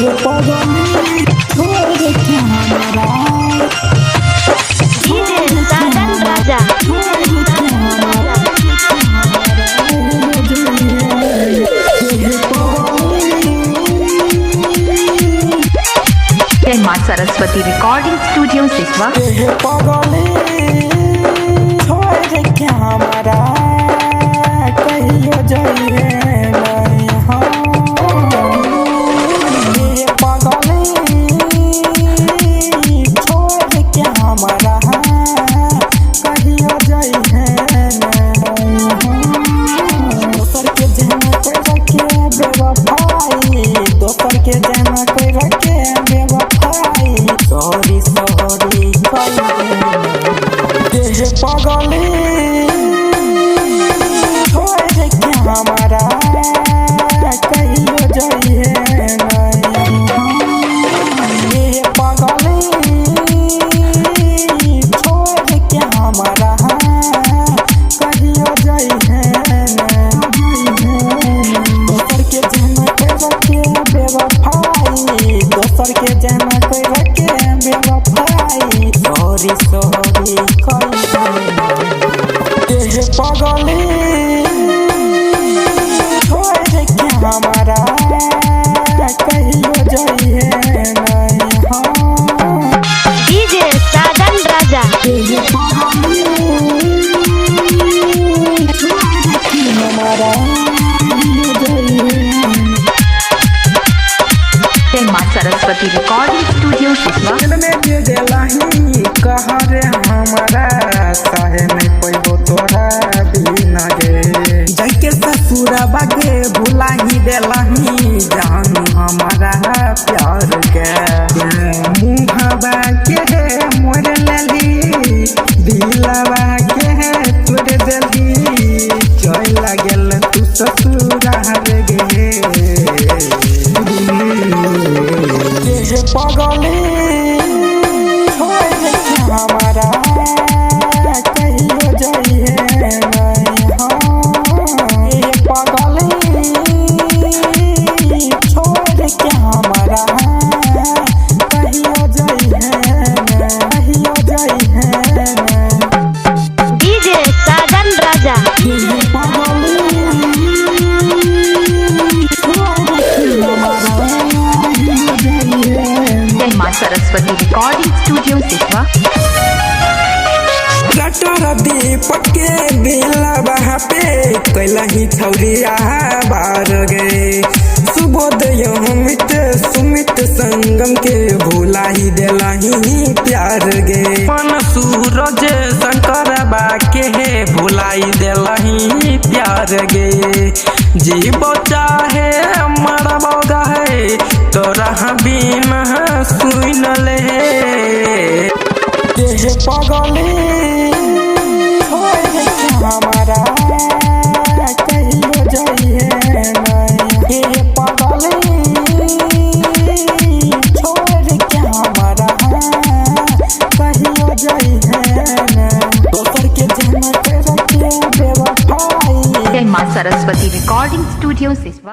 हे पगली छोड़ के हमारा डीजे साजन राजा। छोड़ के हमारा हे पगली। जय माँ सरस्वती रिकॉर्डिंग स्टूडियो सिसवा। हे पगली छोड़ के हमारा कहियो जाइए नहीं। हाँ, हे पगली छोड़ के हमारा कहियो जाइए नहीं। हाँ, दोसर के जेना कोई रखे बेवफाई, दोसर के जेना कोई रखे बेवफाई, सॉरी सॉरी हे पगली छोड़ के हमारा कहियो जाइए नहीं। हे पगली छोड़ के हमारा कहियो जाइए नहीं। दोसर के जेना कोई रखे बेवफाई, दोसर के जेना कोई रखे बेवफाई, सॉरी सॉरी हे पगली छोड़ के हमारा कहियो जाइए नहीं। हाँ, डीजे साजन राजा। हे पगली छोड़ के हमारा कहियो जाइए। जय माँ सरस्वती रिकॉर्डिंग स्टूडियो सिसवा। दिल में दे देलही कह रे हमारा सहे नहीं पैबो तोरा बिना गे, जाके ससुरबा के भुलाही देलही जान हमारा प्यार के, मुहबा के मोर लेली दिलवा के तोड़ देली, चल गेल तू ससुरार गे। हे पगली छोड़ के हमारा कहियो जाइए नहीं। हाँ, हे पगली छोड़ के हमारा कहियो जाइए नहीं, कहियो जाइए नहीं। डीजे साजन राजा। हे पगली छोड़ के हमारा कहियो जाइए। जय माँ Saraswati recording studio Siswa. Doctor Deepak के दिलवा पे कैलही छौरिया बार गे, सुबोध अमित सुमित संगम के भुलाही देलही प्यार गे, मन सूरज शंकर बा के भुलाई देलही प्यार गे, जीवो चाहे मरबो गहे तोरा बिना सुन ले। हे पगली छोड़ के हमारा कहियो जाइए नहीं। हे पगली छोड़ के हमारा कहियो जाइए नहीं। दोसर के जेना कोई रखे बेवफाई। जय माँ सरस्वती रिकॉर्डिंग स्टूडियो सिसवा।